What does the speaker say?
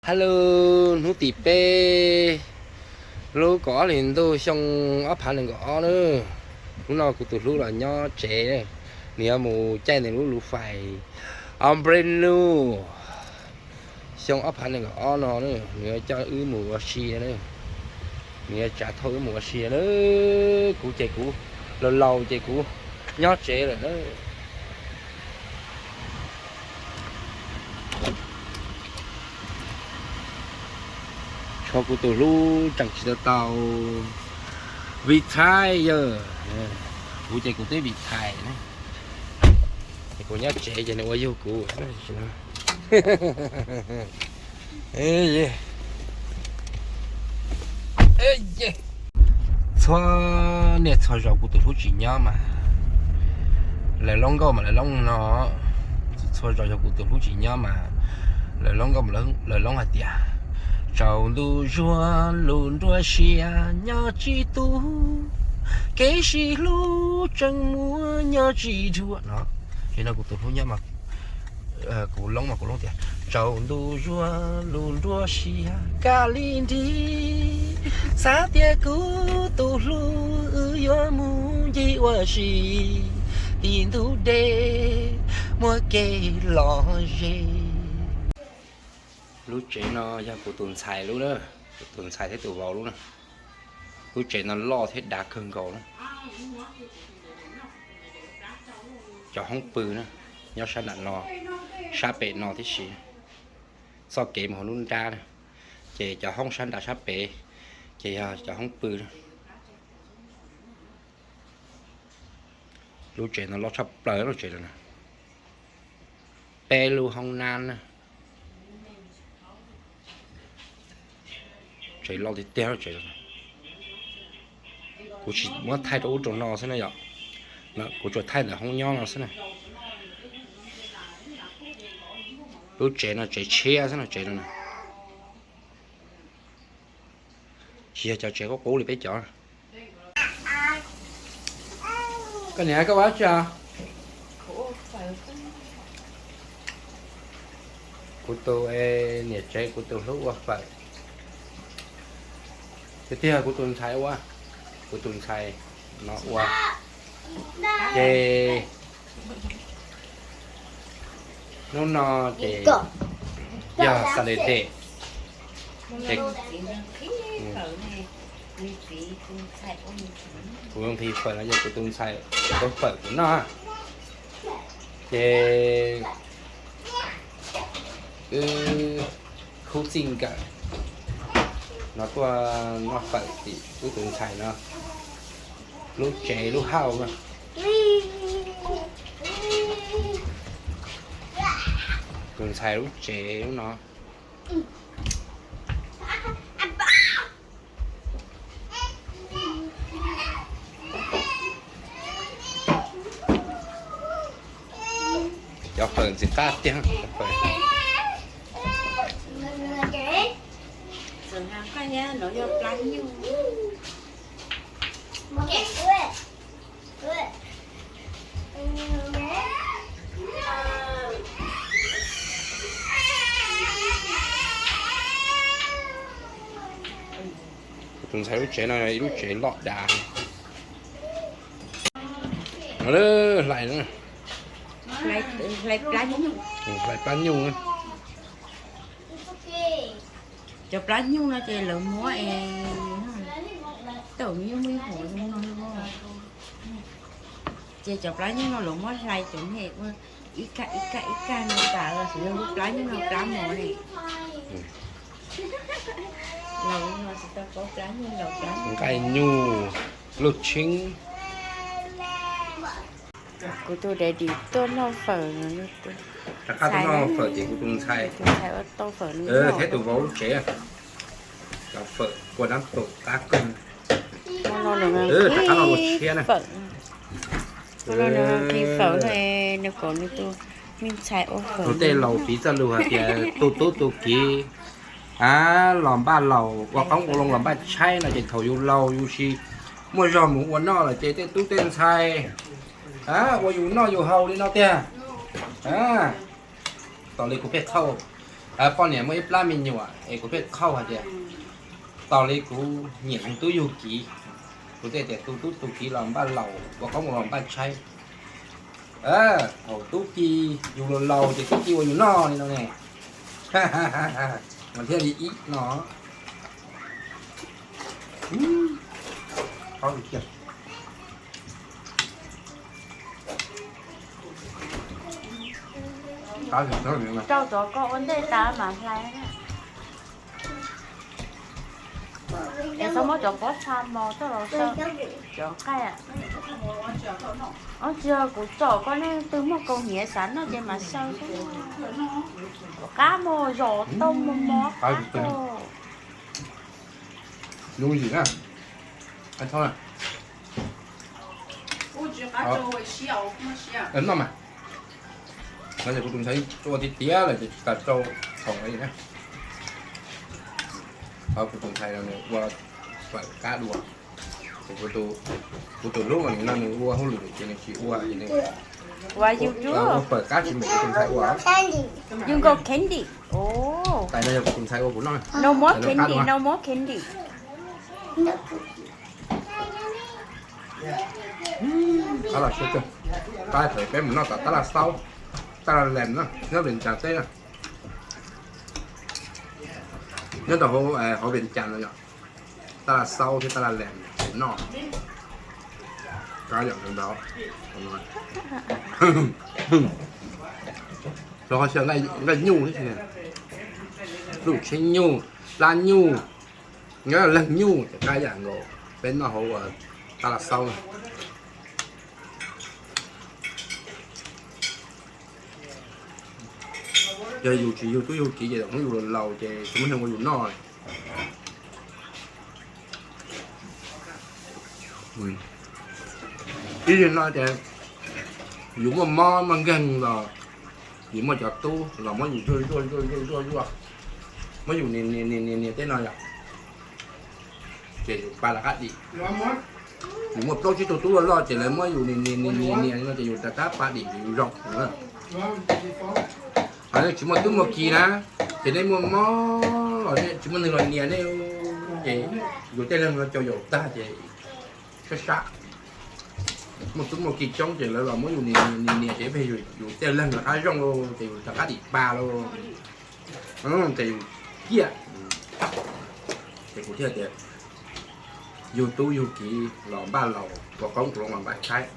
Hello, hnub tim peb lub kaum ob hlis ntuj xyoo ob phav nees nkaum ob na. Hnub no kuv tus hlub los nyob tsev, nws yuav mus caij nws lub lus fais Ombre Nude xyoo ob phav nees nkaum ob no, nws yuav coj wb mus ua si na. Nws yuav tsav thauj wb mus ua si na. Kuv ces kuv laus laus ces kuv nyob tsev lawm na. Tshuav kuv tus hlub tseem tsis tau tau vim thaim yog, kuv ces kuv twb vim thaim na. Kuv nyob tsev ces nws ua yug kuv. Txhua niaj txhua zaus kuv tus hlub tsis nyob mas lawv loob nkauj mas lawv loob no. Txhua zaus yog kuv tus hlub tsis nyob mas lawv loob nkauj mas lawv loob hais tias, tsaus ntuj zuag lus nruab siab nyob tsis tus, kev sib hlub tseem muaj nyob tsis dhuav no. Ces no kuv tus hlub nyob mas kuv loob mas kuv loob tias, tsaus ntuj zuag lus nruab siab kab li nrig, xav tias kuv tus hlub wb yuav mus ncig ua si tim ntug dej muaj kev lom zem. Lub tsev no yog kuv tus ntxhais lub na, kuv tus ntxhais thiab tus vauv lub na. Lub tsev no loj thiab dav kawg nkaus na. Cov hoob pw na, nyob sab nram no, sab pem no tib si, txoj kev mus hauv lub nrab na. Ces cov hoob sab nram sab pem ces yog cov hoob pw na. Lub tsev no loj tshaj plaws lub tsev no na. Peb lub hoob nab na. Tsev loj tiag tiag lub tsev no. Kuv tsis muab thaij rau ub rau no xwb na yom. Kuv tsuas thaij ntawm hoob nyob no xwb na. Lub tsev no tsev tshiab xwb no tsev no na. Tsis yog cov tsev qub qub li peb cov. Koj niam, koj ua dab tsi os? Kuv tus niam tsev kuv tus hlub ua fawm. Tiag tiag kuv tus ntxhais ua, kuv tus ntxhais no ua. Ces hnub no ces yog Saturday, ces kuv nqhis fawm no yog kuv tus ntxhais ua fawm kuv noj. Ces wb khub txij nkawm no tuaj noj fawm tim wb tus ntxhais no lub tsev lub hauj na. Tus ntxhais lub tsev lub no. Cov fawm ntxim qab tiag. Kuv tus ntxhais lub tsev no ib lub tsev loj dav. Hlais, hlais plab nyuj. Cov plab nyuj no ces lawv muab es, tau nyuj muaj ib hom zoo no. Ces cov plab nyuj no lawv muab hlais cov me ua ib kaj ib kaj ib kaj no tas los xyov yog lub plab nyuj no plab mov ne. Laus no tsis tau paub plab nyuj laus plab nyuj. Nqaij nyuj, luj tshiab. Kuv tus daddy tuaj noj fawm no. Rov qab tuaj noj fawm ces kuv tus ntxhais, tus ntxhais ua tau fawm no thiab tus vauv lub tsev. Cov fawm kua dab taum qab kawg. Rov qab no ua tshiab na. Fawm no, nws khi fawm no, nws kom nws tus me ntxhais ua fawm. Tus tej laus piv txoj lus hais tias tu tub tu kiv, a, los npaj laus ua qoob ua loo los npaj tshaib no ces thaum yus laus yus tsis muaj zog mus ua noj lawm ces tej tub tej ntxhais, a, ua yus noj yus haus li no tiag. Tos li kuv pheej thauj Poj niam muaj ib plab me nyuam es kuv pheej qhauj hais tias, tos li kuv nyiam yug tub yug kiv, kuv thiaj tias tu tub tu kiv los npaj laus, ua qoob los npaj tshaib. Thaum tub ki yug laus laus ces tub ki ua yus noj li no ne. Mas thiaj li ib no. Rau cov ko ua ntej tas mas hlais. Es txhob muab cov pob txha mos coj los xaws cov nqaij. Ob tsi kuv tsom koj leej twg muaj kaus hniav xav noj ces mas xaws xwb. Qab mos zom tau mos mos qab. Noj mas. No ces kuv tus ntxhais ua tiag tiag lawm ces tsis tas rau khoom li na. Kuv tus ntxhais no nws ua fawm kab dua. Ces kuv tus hlub no nws ua hauj lwm ces nws tsis ua ces nws ua fawm kab tsis npaum kuv tus ntxhais ua. Tais no yog kuv tus ntxhais ua kuv noj. No more candy, no more candy. Qab los siab kawg. Qab thaum peb mus noj tom tab laj xaub, tab laj lees na, nyob Vias Cas teb na. Nyob rau hauv Vias Cas no yom, tab laj xaub thiab tab laj lees noj. Qab yom ntawd. Rau qhov xyaw nqaij nyuj thiab, lub tsheb nyuj, plab nyuj, nyob leeg nyuj ces qab yam nkaus peb noj hauv tab laj xaub na. Yog yus tsis yug tub yug kiv ces hnub yus laus ces tsis muaj neeg ua yus noj. Ib yam no ces yus muaj mob muaj nkeeg los yus muaj cov tub los muab yus zuaj zuaj zuaj zuaj zuaj, muab yus nias nias nias nias tej no yom, ces yus pa rov qab dim. Yus muaj plaub tsib tug tub loj loj ces lawv muab yus nias nias nias nias nias no ces yus rov qab pa dim ces yus zoo. Ho yog tsis muaj tub muaj ki na, ces nej muaj mob los tsis muaj neeg los nias nej, ces yus tej leeg no cau yaum tag ces sab sab. Muaj tub muaj ki coob ces lawv los muab yus nias nias nias ces ib pliag yus tej leeg rov qab zoo lauj, ces yus rov qab dim pa lauj, ces yus ciaj. Ces kuv thiaj tias yug tub yug kiv los npaj laus, ua qoob kuv los mas npaj tshaib.